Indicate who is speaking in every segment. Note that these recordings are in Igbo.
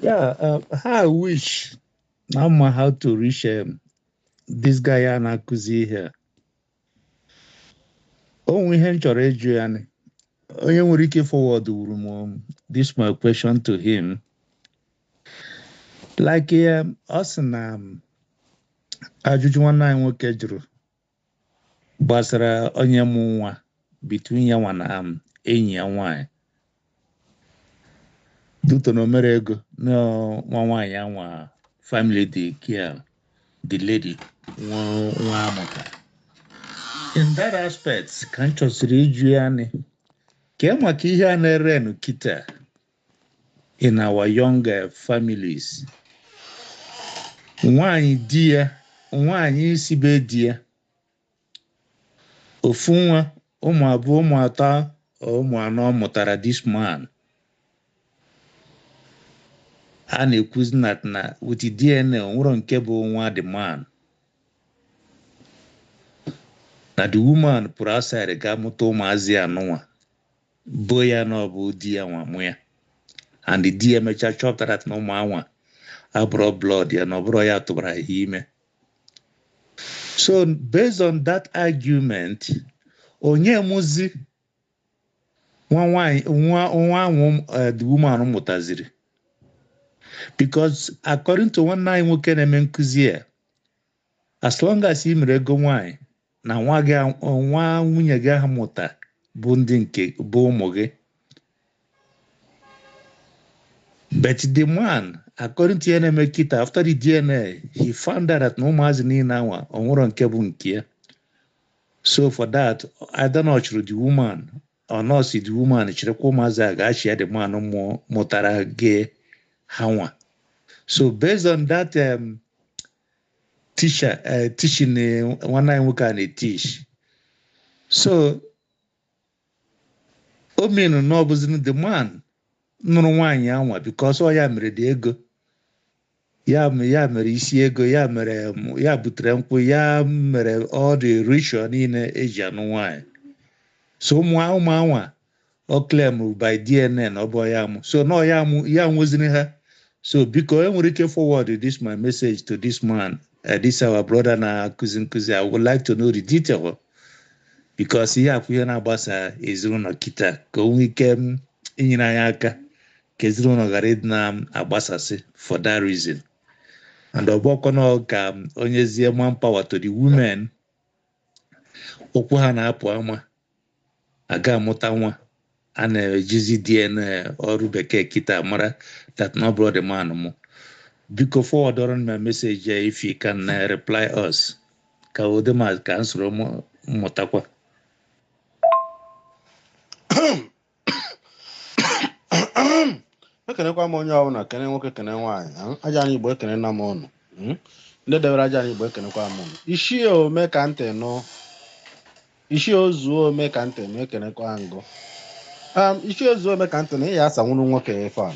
Speaker 1: Yeah, how I wish na mma how to reach this guy a na-akụzi ihe a. O nwe ihe m chọrọ ịjụ ya ni. Onye nwere ike forward wuru m this my question to him. Like ọ sị na ajụjụ nwanne anyị nwoke jụrụ gbasara onye mụ nwa between ya nwa na enyi ya nwaanyị. Due na o mere ego na nwa nwaanyị anwa family the girl, the lady nwa nwa amụta. In that aspect, ka m chọsiri ịjụ ya ni kee maka ihe a na-ere kịta in our young families. Nwaanyị di ya, nwaanyị si be di ya, ofu nwa, ụmụ abụọ, ụmụ atọ, ụmụ anọ mụtara this man. A na-ekwuzi na with the DNA onwero nke bụ nwa the man. Na the woman pụrụ outside ga mụta ụmụazị anụnwa, bo ya na ọ bụ di ya nwa mụ ya. And the di ya emechaa chọpụtara na ụmụ anwa abụrọ blood ya, na ọ bụrụ ya tụbara ya ime. So based on that argument, onye mụzi nwa nwaanyị nwa nwa ahụ the woman mụtaziri? Because according to nwanne anyị nwoke na-eme nkụzi a, as long as ị mere ego nwaanyị na nwa gị, nwa nwunye gị ahụ mụta bụ ndị nke bụ ụmụ gị. But the man, according to ihe na-eme kịta, after the DNA, he found out that na ụmụazị niile anwa onwero nke bụ nke ya. So for that, either na ọ chụrụ the woman or not, si the woman chịrịkwa ụmụazị a ga-achị ya the man mụtara gị ha nwa. So based on that teacher teaching nwanne anyị nwoke a na-eteach, so o mean na ọ bụzi the man nụrụ nwaanyị anwa, because ọ ya mere dị ego ya, ya mere isi ego ya, mere ya butere nkwụ ya, mere all the ritual niile eji anụ nwaanyị. So ụmụ ụmụ anwa ọ claim by DNA na ọ bụ ya mụ, so na ya mụ ya nweziri ha. So biko, e nwere ike forward this my message to this man, this our brother na-akụzi nkụzi. I would like to know the detail because ihe akwụ ihe na-agbasa ezinụlọ kịta, ka o nwee ike inyere anyị aka ka ezinụlọ ghara ịdị na-agbasasị for that reason. And ọgbọkọnọ ka onye zie manpower to the women, ụkwụ ha na-apụ ama aga amụta nwa, a na-ejizi DNA ọrụ bekee kịta mara that no bụrụ the man mụ. Biko, forward ọrụ my message ya if you can reply us, ka ụdị ma ka m soro mụtakwa.
Speaker 2: Ekenekwa m onye ọbụla, kene nwoke, kene nwaanyị. Aja anyị Igbo, ekene na m ụnụ. Ndị debere aja anyị Igbo, ekenekwa m ụnụ. Isi ome ka ntị nụ, isi ozuo ome ka ntị nụ, ekenekwa ngụ. Isi ozuo ome ka ntị nụ, ị ya asanwuru nwoke ife a.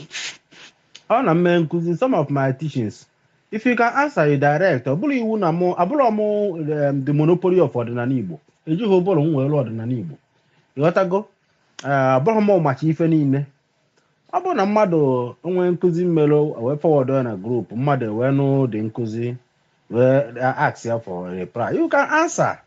Speaker 2: Ọ na mme nkụzi, some of my teachings, if you can answer you direct, ọ bụrụ iwu na mụ abụrọ mụ the monopoly of ọdịnala Igbo, ejighị ụbụrụ m wee lụọ ọdịnala Igbo, ịghọtago? Abụghị m macha ife niile. Ọ bụrụ na mmadụ nwee nkụzi mmerụ wee forward ya na group, mmadụ wee nụ dị nkụzi wee ask ya for a reply, you can answer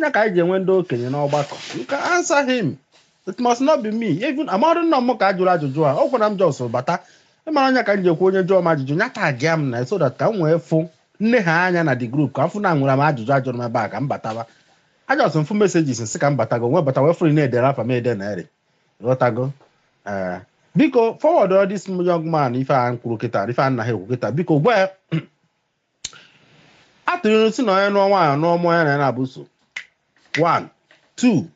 Speaker 2: ya. Ka anyị ji enwe ndị okenye n'ọgbakọ. You can answer him. It must not be me. Even amadụ nna m ka a jụrụ ajụjụ a, ọ gwara m just bata ịmara anya ka m ji ekwu. Onye jụọ m ajụjụ nya tag ya m na so that ka m wee fụ nne ha anya na the group, ka m fụ na nwere m ajụjụ ajụrụ m ebe a ka m bataba. Ajọsọ mfụ messages nsị ka m batago nwee bata wee fụrụ na-edere afa m ede na ere, ghọtago? Ee, biko, forward all this young man ife a kwuru kịta, ife a nna ha ekwu kịta. Biko gwa ya atụrụ si na onye nụọ nwaanyị nụọ mụọ ya na ya na-abụso. One two,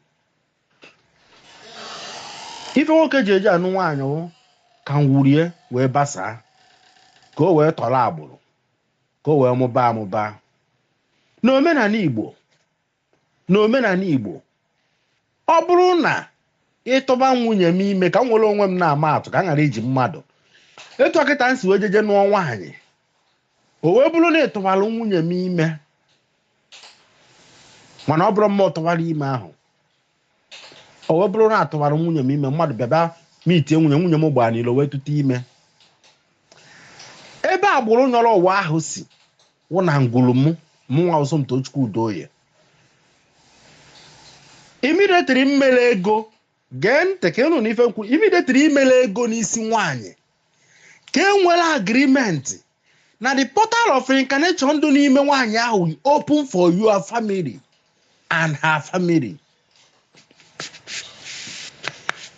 Speaker 2: ife nwoke ji eji anụ nwaanyị wụ ka ngwurie wee basaa, ka o wee tọrọ agbụrụ, ka o wee mụbaa amụbaa n'omenala Igbo. N'omenala Igbo, ọ bụrụ na ịtụba nwunye m ime, ka m nwere onwe m na-ama atụ, ka m ghara iji mmadụ etu ọkịta m si wee jeje nụọ nwaanyị, o wee bụrụ na ịtụbalụ nwunye m ime, mana ọ bụrụ mma ọtụbara ime ahụ, o wee bụrụ na atụbara nwunye m ime, mmadụ bịa bịa mitie nwunye nwunye m gbara n'ilo wee tụta ime. Agbụrụ nyọrọ ụwa ahụ si wụ na ngwuru mụ mụnwa Somtochukwu Udoye. Immediately mmele ego, gee ntị ka ịnụ n'ife nkwu. Immediately imele ego n'isi nwaanyị ka e nwere agreement na the portal of reincarnation dị n'ime nwaanyị ahụ will open for your family and her family.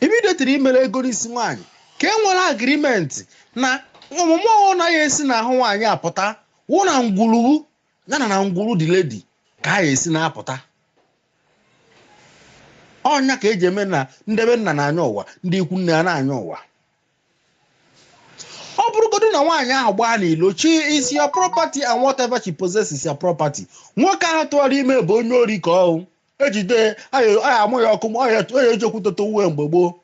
Speaker 2: Immediately imere ego n'isi nwaanyị ka e nwere agreement na ọmụmụ ọhụụ naghị esi n'ahụ nwaanyị apụta wụ na ngwuru ya na ngwuru the lady ka a esi na-apụta. Ọnya ka eji eme na ndebe nna na-anya ụwa, ndị ikwu nne ya na-anya ụwa. Ọ bụrụgodu na nwaanyị ahụ gbaa n'ilo, chi is your property and whatever she possesses is your property. Nwoke ahụ tụwara ime bụ onye ori ka ọ ejide aya amụ ya ọkụ, ọ ya ejekwutoto uwe mgbe gboo.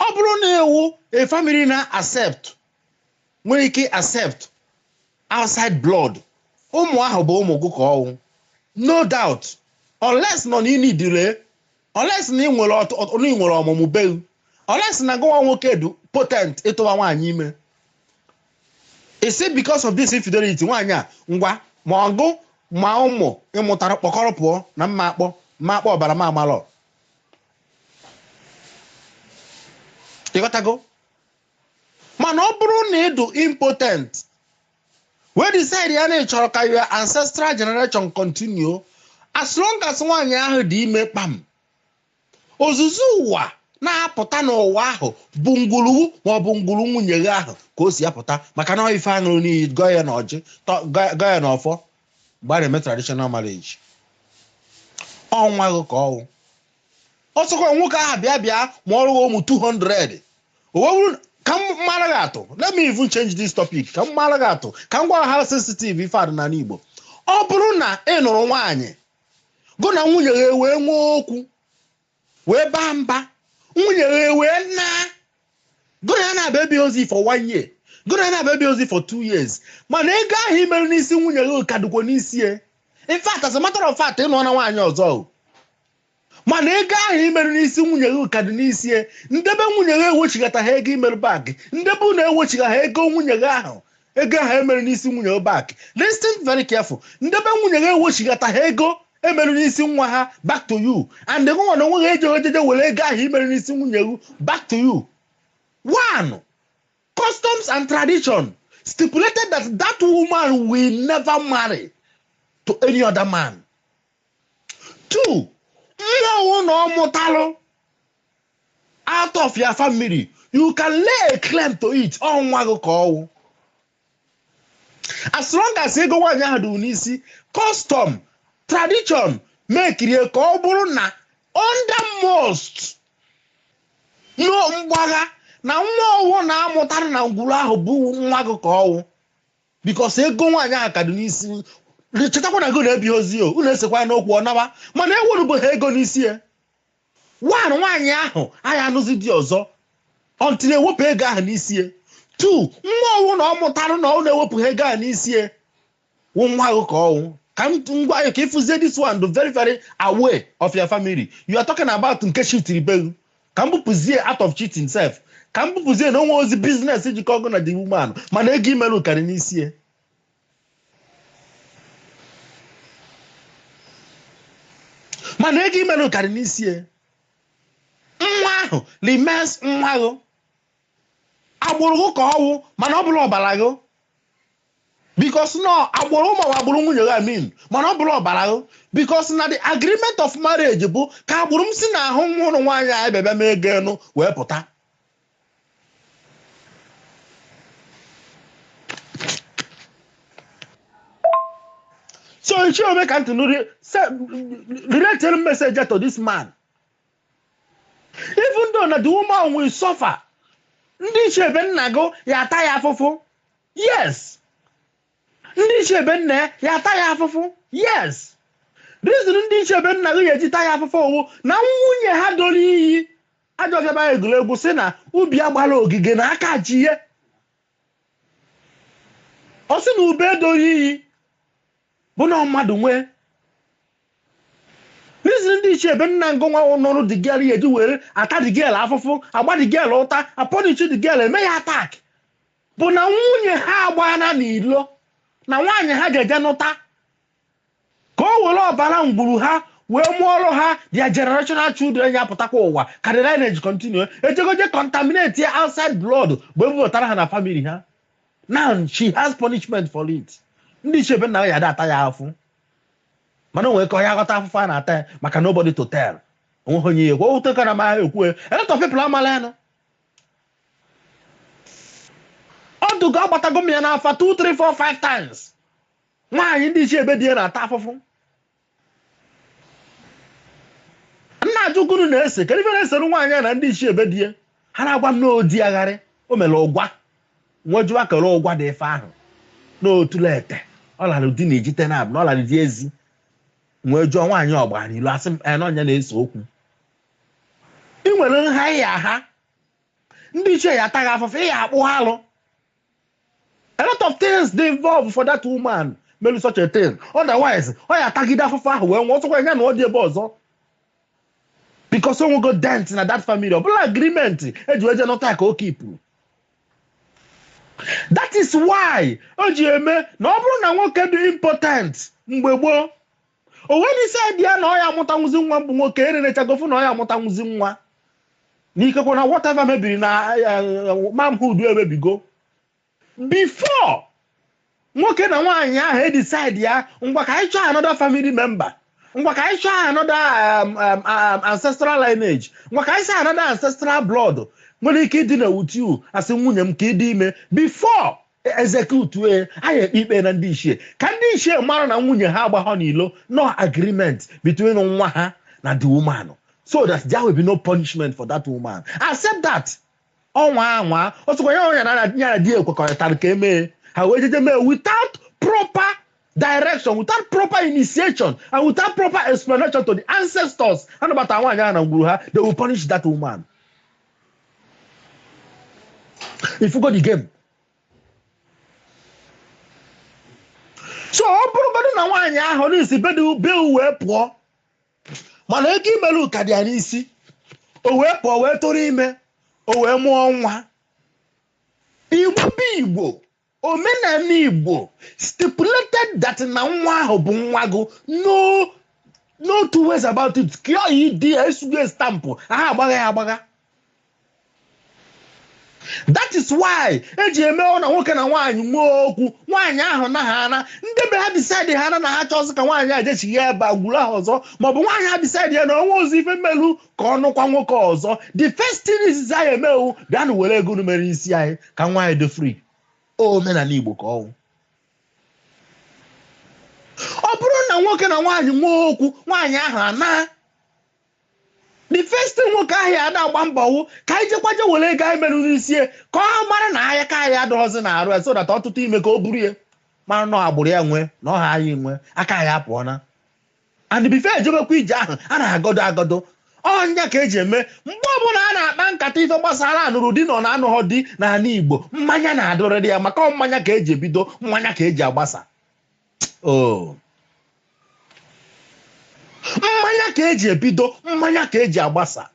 Speaker 2: Ọ bụrụ na ewu a family na accept, nwere ike accept outside blood, ụmụ ahụ bụ ụmụ gị ka ọwụ, no doubt, unless nọ na ịnidire, unless na ị nwere ọmụmụ be, unless na gụnwa nwoke dị potent ịtụwa nwaanyị ime. Isi because of this infidelity, nwaanyị a ngwa ma ọgụ ma ụmụ ịmụtara kpọkọrọ pụọ na mma akpọ mma akpọ ọbara ma amalọ. Ịghọtago? Mana ọ bụrụ na ị dị impotent wee decide ya na ị chọrọ ka your ancestral generation continue, as long as nwaanyị ahụ dị ime kpam, ozuzu ụwa na-apụta n'ụwa ahụ bụ ngwuru ma ọ bụ ngwuru nwunye gị ahụ ka o si apụta, maka na ife aṅụrụ n'iyi gọọ ya na ọjị, gọọ ya na ọfọ mgbe a na-eme traditional marriage. Ọnwa gị ka ọwụ ọsọkwa nwoke ahụ bịa bịa ma ọrụ ụmụ 200 ka m mara gị atụ. Let me even change this topic ka m mara gị atụ, ka m gwa ha sensitive ife adịnala Igbo. Ọ bụrụ na ị nụrụ nwaanyị, gụ na nwunye gị wee nwee okwu wee baa mba, nwunye gị wee na gụ na ya na-abịa ebi ozi for 1 year, gụ na ya na-abịa ebi ozi for 2 years, mana ego ahụ imerụ n'isi nwunye gị ka dịkwa n'isi ya. In fact, as a matter of fact, ị nụọ na nwaanyị ọzọ, mana ego ahụ imerụ n'isi nwunye gị ka dị n'isi ya. Ndebe nwunye gị ewechighata ha ego imerụ bak, ndebe unu ewechiga ha ego nwunye gị ahụ, ego ahụ emerụ n'isi nwunye gị bak. Listen very careful. Ndebe nwunye gị ewechighata ha ego emerụ n'isi nwa ha back to you, and the nwa na onwe gị ejeghị ejeje were ego ahụ imerụ n'isi nwunye gị back to you. One, customs and tradition stipulated that that woman will never marry to any other man. Two, nwa ọwụ na ọ mụtalụ out of your family, you can lay a claim to it. Ọ nwa gị ka ọwụ, as long as ego nwaanyị ahụ dị n'isi. Custom tradition mekirie ka ọ bụrụ na under most no mgbagha na nwa ọwụ na-amụtara na ngwuru ahụ bụ nwa gị ka ọwụ, because ego nwaanyị ahụ ka dị n'isi. Chetakwa na gị na-ebi ozi o unu esekwa n'okwu ọ naba, mana ewerubụghị ego n'isi ya. One, nwaanyị ahụ anyị anụzi dị ọzọ until ewepụ ego ahụ n'isi ya. Two, nwa ọwụ na ọ mụtara na ọ na-ewepụ ego ahụ n'isi ya wụ nwa gị ka ọwụ. Ka m ngwa ka ịfụzie this one do very very aware of your family. You are talking about nke cheatiri be gị. Ka m bupụzie out of cheating self, ka m bupụzie na onwe ozi business jikọ ọgụ na the woman, mana ego imerụ karị n'isi ya. Mana ego imerụ karị n'isi ya. Nwa ahụ remains nwa gị, agbụrụ gị ka ọwụ, mana ọ bụrụ ọbara gị, because no agbụrụ ụmụ agbụrụ nwunye gị amin, mana ọ bụrụ ọbara gị, because na the agreement of marriage bụ ka agbụrụ m si na ahụ nwa ụlọ nwaanyị anyị bịabịa mee ego enu wee pụta. So Ichiome ka ntị nụrụ related message to this man. Even though na the woman will suffer, ndị ichie ebe nna gị ya ata ya afụfụ, yes. Ndị ichie ebe nna ya ata ya afụfụ, yes. Reason ndị ichie ebe nna gị ya eji taa ya afụfụ owu na nwunye ha doro iyi ajọ ọfịa egwuregwu si na ubi agbara ogige na aka ji ihe. Ọ sị na ube doro iyi bụ na mmadụ nwee. Reason ndị ichie ebe nna ngụ nwa nọrụ the girl ya eji were ata the girl afụfụ, agba the girl ụta, apunish the girl, eme ya attack, bụ na nwunye ha agbana n'ilo na nwaanyị ha ga-eje nụta ka o were ọbara ngwuru ha wee mụọrọ ha their generational children, ya pụtakwa ụwa ka the lineage continue, ejegoje contaminate outside blood bụ ebupụtara ha na family ha. Now she has punishment for it. Ndị ichie ebe nna ya ada ata ya afụ, mana o nwere ka ọ ya ghọta afụfụ a na-ata ya, maka nobody to tell, onweghị onye ya ekwu owute ka na ma ekwu. A lot of people amala ya nọ ọdụgo agbatago m ya n'afa 2 3 4 5 times. Nwaanyị ndị ichie ebe di ya na-ata afụfụ. Nna ajụgunu na-ese kedu ife na-esere nwaanyị a na ndị ichie ebe di ya? Ha na-agwa m n'odi agharị o mere ụgwa nwejụwa kere ụgwa dị ife ahụ n'otulete ọ lara di na ejite na abụ na ọ lara di ezi nwee jụọ nwaanyị ọgbara n'ilu asị m n'ọnya na-ese okwu. Ị nwere nha ya ha ndị ichie ya ataghị afụfụ, ị ya akpụ alụ. A lot of things dey involve for that woman melu such a thing, otherwise ọ ya atagide afụfụ ahụ wee nwụọ ọsọkwa ya na ọ dị ebe ọzọ, because o nwego dent na that family. Ọ bụla agreement eji wee je nụta ka o kipụrụ. That is why o ji eme na ọ bụrụ na nwoke dị impotent mgbe gboo, o wee decide ya na ọ ya amụtanwuzi nwa mbụ nwoke ererechagofu na ọ ya amụtanwuzi nwa n'ikekwe na whatever mebiri na manhood emebigo before nwoke na nwaanyị ahụ edecide ya, ngwa ka anyị chọọ another family member, ngwa ka anyị chọọ another ancestral lineage, ngwa ka anyị chọọ another ancestral blood nwere ike ịdị na with you asị nwunye m ka ịdị ime before execute anyị ekpe ikpe na ndị ichie ka ndị ichie mara na nwunye ha agbaghọ n'ilo, no agreement between nwa ha na the woman, so that there will be no punishment for that woman. Accept that ọnwa anwa ọsọkwa ya ọnya na ya na di ekwekọrịtara ka emee ha wee jeje mee without proper direction, without proper initiation and without proper explanation to the ancestors anabata nwaanyị ahụ na ngwuru ha, they will punish that woman. If you go the game. So ọ bụrụgodị na nwaanyị ahụ n'isi be wee pụọ, mana ego imelu ka dị ya n'isi, o wee pụọ wee tụrụ ime, o wee mụọ nwa. Igbo bụ Igbo, omenala Igbo stipulated that na nwa ahụ bụ nwa gị, no two ways about it. Ka ọ yi di ya esugo stampụ aha agbagha ya agbagha. That is why eji eme ọ na nwoke na nwaanyị nwee okwu, nwaanyị ahụ na ha ana ndị be ha decide ha na ha chọọsị ka nwaanyị a jechighi ebe a gwuru ahụ ọzọ, maọbụ nwaanyị ha decide ya na onwe ozi ife mmelu ka ọ nụkwa nwoke ọzọ. The first thing is anyị emewu bịa na were ego mere isi anyị ka nwaanyị dị free. Omenala Igbo ka ọnwụ. Ọ bụrụ na nwoke na nwaanyị nwee okwu, nwaanyị ahụ ana, the first thing nwoke ahụ ya ada agba mbọ wụ ka anyị jekwaje were ego anyị merụrụ isi ka ọ mara na ahịa ka anyị adọghọzi na arụ ya, so that ọtụtụ ime ka o buru ya mara na agbụrụ ya nwee na ọha anyị nwee aka anyị apụọna. And before ejebekwa ije ahụ a na-agọdo agọdo ọnya ka eji eme mgbe ọbụla a na-akpa nkata ife gbasara anụrụ di na ọ na-anụghọ di n'ala Igbo, mmanya na-adụrịrị ya, maka mmanya ka eji ebido, mmanya ka eji agbasa. O mmanya ka eji ebido, mmanya ka eji agbasa.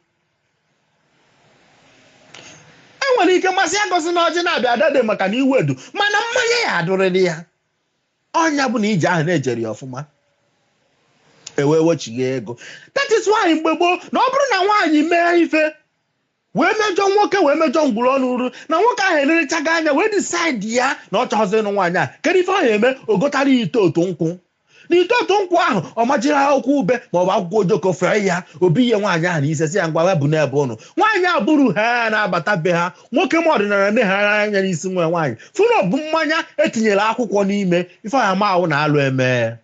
Speaker 2: Enwere ike masị agọzi na ọjị na-abịa adade maka na iwedu, mana mmanya ya adụrịrị ya. Ọnya bụ na ije ahụ na-ejeri ya ọfụma ewee wechigha ego. That is why mgbe gboo na ọ bụrụ na nwaanyị mee ife wee mejọ nwoke wee mejọ ngwuru ọnụ uru na nwoke ahụ elerechaghị anya wee decide ya na ọ chọghọzi ịnụ nwaanyị a, kedu ife ọ ya eme? O gotara ya ite otu nkwụ, na ite otu nkwụ ahụ ọ majiri akwụkwọ ube maọbụ akwụkwọ ojoko fee ya obi ihe nwaanyị ahụ na ise si ya ngwa ya bụ n'ebe ụnụ. Nwaanyị a bụrụ ha na-abata be ha, nwoke ma ọdịnala ne ha anya n'isi nwa nwaanyị fụna bụ mmanya etinyere akwụkwọ n'ime ife ya ma ahụ na alụ eme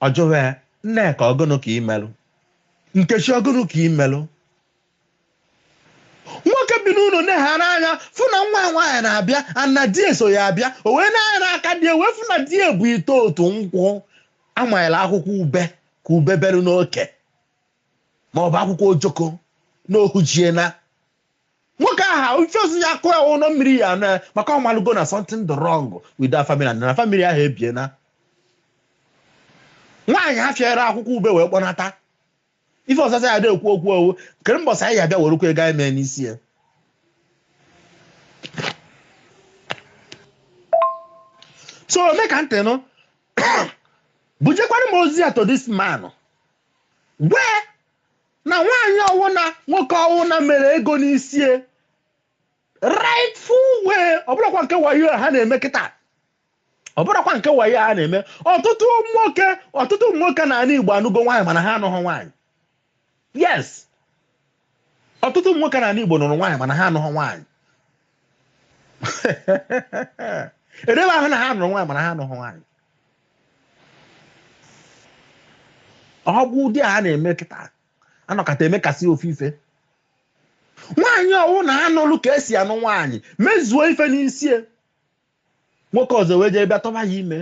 Speaker 2: ọ jụrụ Nneka ọgụnụ ka imelụ, Nkechi ọgụnụ ka imelụ. Nwoke bi n'ụlọ ne ha n'anya fụ na nwa nwaanyị na-abịa ana di eso ya abịa, o wee na-anya n'aka di wee fụ na di bụ ite otu nkwụ amanyela akwụkwọ ube ka ube beru n'oke maọbụ akwụkwọ ojoko n'ohujie na nwoke ahụ ife ozi ya kụọ ya ụlọ mmiri ya na maka ọmalụgo na something dị wrong with that family and na family ahụ ebiena. Nwaanyị afịara akwụkwọ ube wee kpọnata
Speaker 1: Ife ọzọzọ ya na-ekwu okwu owu kere mbọsị anyị abịa werekwa ego anyị mee n'isi ya. So ome ka ntị nụ bujekwara m ozi ya to this man wee na nwaanyị ọwụna nwoke ọwụna mere ego n'isi ya rightful way, ọ bụrụkwa nke wayo ha na-eme kịta, ọ bụrụkwa nke wayo ha na-eme. Ọtụtụ ụmụ nwoke n'ala Igbo anụgo nwaanyị mana ha anụghị nwaanyị. Yes, ọtụtụ ụmụ nwoke n'ala Igbo nụrụ nwaanyị mana ha anụghị nwaanyị. Edebe ahụ na ha nụrụ nwaanyị mana ha anụghị nwaanyị. Ọ bụ ụdị a na-eme kịta, anọkata emekasị ofe ife. Nwaanyị ọwụ na anụlụ ka esi anụ nwaanyị mezuo ife n'isi nwoke ọzọ wee jee bịa tọba ya ime.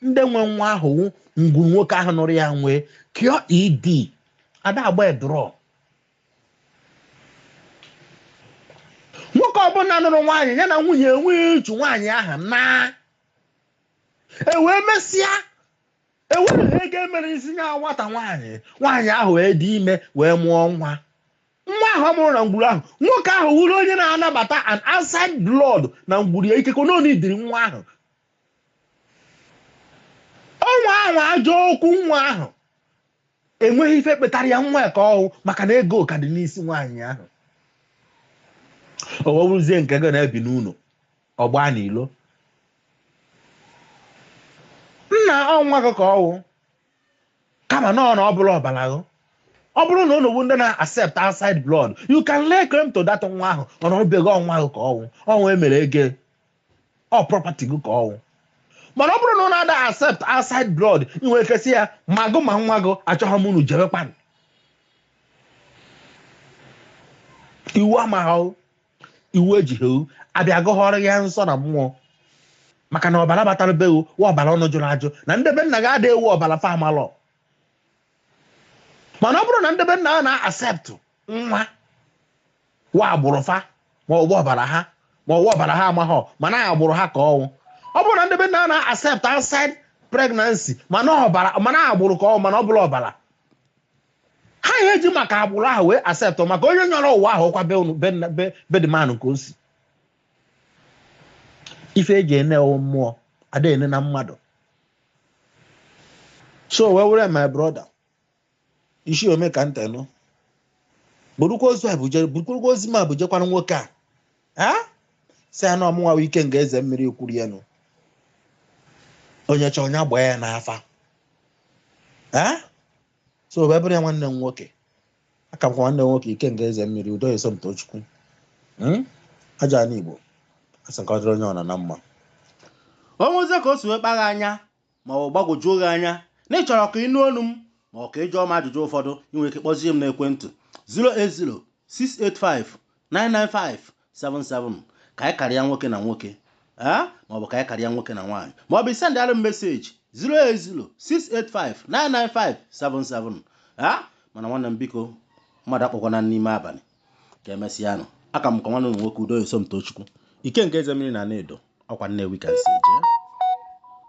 Speaker 1: Ndị nwe nwa ahụ ngwuru nwoke ahụ nụrụ ya nwee kio ed ada agba edrọ. Nwoke ọbụla nụrụ nwaanyị ya na nwunye enweghị ichu nwaanyị ahụ na ewee mesịa ewere ego emere isi ya nwata nwaanyị, nwaanyị ahụ wee dị ime wee mụọ nwa. Nwa ahụ ọ mụrụ na ngwuru ahụ, nwoke ahụ wuru onye na-anabata an outside blood na ngwuru ya, ikekwe na onidiri nwa ahụ. Ọnwa ahụ ajọ okwu nwa ahụ enweghị ife kpetara ya nwa ka ọhụ maka na ego ka dị n'isi nwaanyị ahụ. O wewuzie nke ego na-ebi n'ụlọ ọgba n'ilo nna ọnwa gị ka ọwụ kama na ọ na ọ bụla ọbara gị. Ọ bụrụ na ụnụ ndị na-accept outside blood, you can lay claim to that nwa ahụ. Ọ nọrọbeghị ọnwa ahụ ka ọnwụ ọnwụ emere ego ọ property gị ka ọnwụ. Mana ọ bụrụ na ụnụ ada accept outside blood, ị nwere ike sị ya ma gụ ma nwa gụ achọghị m unu jebekwanụ. Iwu amaghị iwu ejighị abịa gụghọrọ ya nsọ na mmụọ maka na ọbara batara be wa ọbara ọnụ jụrụ ajụ na ndebe nna gị ada ewu ọbara famalọ. Mana ọ bụrụ na ndebe nna ha na-accept nwa wa agbụrụ fa ma ọgbọ ọbara ha ma ọgbọ ọbara ha amaghọ mana agbụrụ ha ka ọnwụ. Ọ bụrụ na ndebe nna ha na-accept outside pregnancy mana ọbara mana agbụrụ ka ọnwụ mana ọ bụrụ ọbara ha ga-eji maka agbụrụ ahụ wee accept maka onye nyọrọ ụwa ahụ kwa be the man ka o si. Ife eji ene mmụọ ada ene na mmadụ. So wee were my brother isi ome ka ntị nụ burukwa ozi ma bujekwana nwoke a si anụ ọmụnwa ike nga eze mmiri kwuru ya nụ onye chọọ onye gbaa ya n'afa. So wee bụrụ ya nwanne m nwoke aka m kwa nwanne m nwoke ike nga eze mmiri udo esomtochukwu aja n'Igbo asị nke ọ dịrị onye ọ na na mma.
Speaker 2: Onwezie ka o si wee kpaa gị anya ma ọ gbagwojuo gị anya na ị chọrọ ka ị nụ olu m ma ọ ka ị jụọ m ajụjụ ụfọdụ, ị nwere ike kpọzie m n'ekwentị 08068599577 ka anyị karịa nwoke na nwoke ma ọ bụ ka anyị karịa nwoke na nwaanyị ma ọ bụ sendịara m meseji 08068599577. Mana nwanne m biko mmadụ akpọkwana n'ime abalị ka emesịanụ. Aka m ka nwanne m nwoke udo esomtochukwu ike nke eze mmiri na Edo ọkwa Nnewi ka nsi eje.